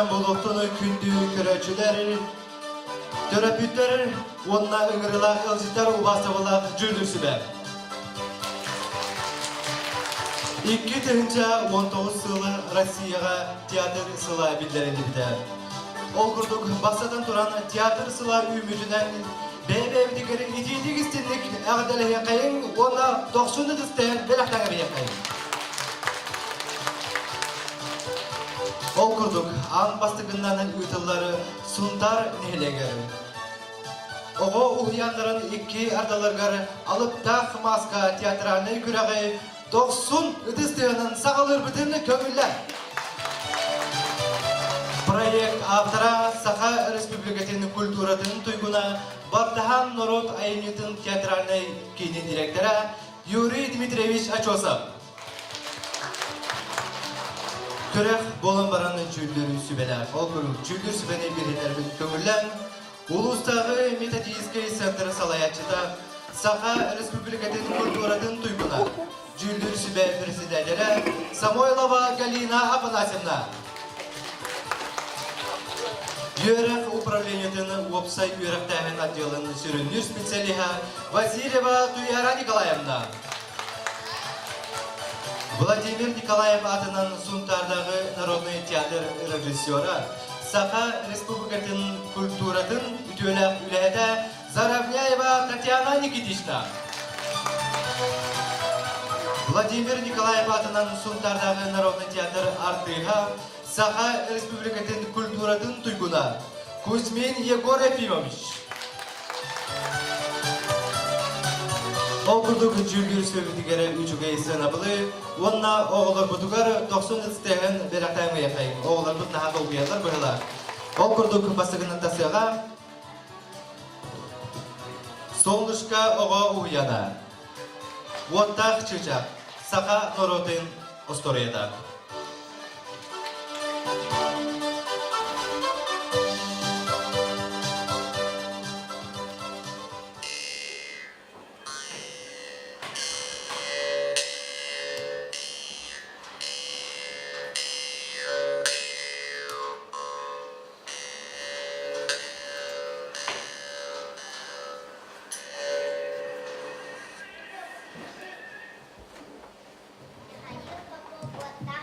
күнүнэн буолуохтун күндү көрөөччүлэр, төрөппүттэр уонна ыҥырыылаах ыалдьыттар убаастабыллаах дьүүллүүр сүбэ. 2019 сылы Россияҕа театр сыла биллэриллибитэ. Ол курдук, бастатан туран, театр сыла үүммүтүнэн бэйэ-бэйэбитигэр итиитик истинник эҕэрдэлэһиэххэйиҥ уонна дохсун ытыстаһан бэлэхтэҥэбиэххэйиҥ. Ол курдук, аан бастакыннан ыытыллар Сунтаар нэһилиэгэр оҕо уһуйааннарын икки ардыларыгар алыптаах мааска театральнай күрэҕи дохсун ытыс тыаһынан саҕалыырбытын көҥүллэ. Проект автора Саха Республикатын культуратын туйгуна Бартахан норуот айымньытын театральнай киинин директора Юрий Дмитриевич Очосов. Күрэх буолан баран дьүүллүүр сүбэлээх. Ол курдук дьүүллүүр сүбэни билинэрбин көҥүллээн улуустааҕы методическай центр салайааччыта Саха Республикатын культуратын туйгуна, дьүүллүүр сүбэ председателэ Самойлова Галина Афанасьевна. Үөрэх управлениетын уопсай үөрэхтээһин отделын сүрүннүүр специалиһа Васильева Туяра Николаевна. Владимир Николаев аатынан Сунтаардааҕы народнай театр режиссера, Саха Республикатын культуратын үтүөлээх үлэһитэ Заровняева Татьяна Никитична. Владимир Николаев аатынан Сунтаардааҕы народнай театр артыыһа, Саха Республикатын культуратын туйгуна Кузьмин Егор Ефимович. Ол курдук дьүүллүүр сүбэтигэр үчүгэй сыанабылы уонна оҕолорбутугар дохсун ытыстыһын бэлэхтээн Оҕолорбут наһаа долгуйаллар быһыылаах. Ол курдук бастакынан тасыаҕа Солнышко оҕо уһуйана. Уоттаах чыычаах. Саха норуотун остуоруйата. Михаил Попов уоттаах.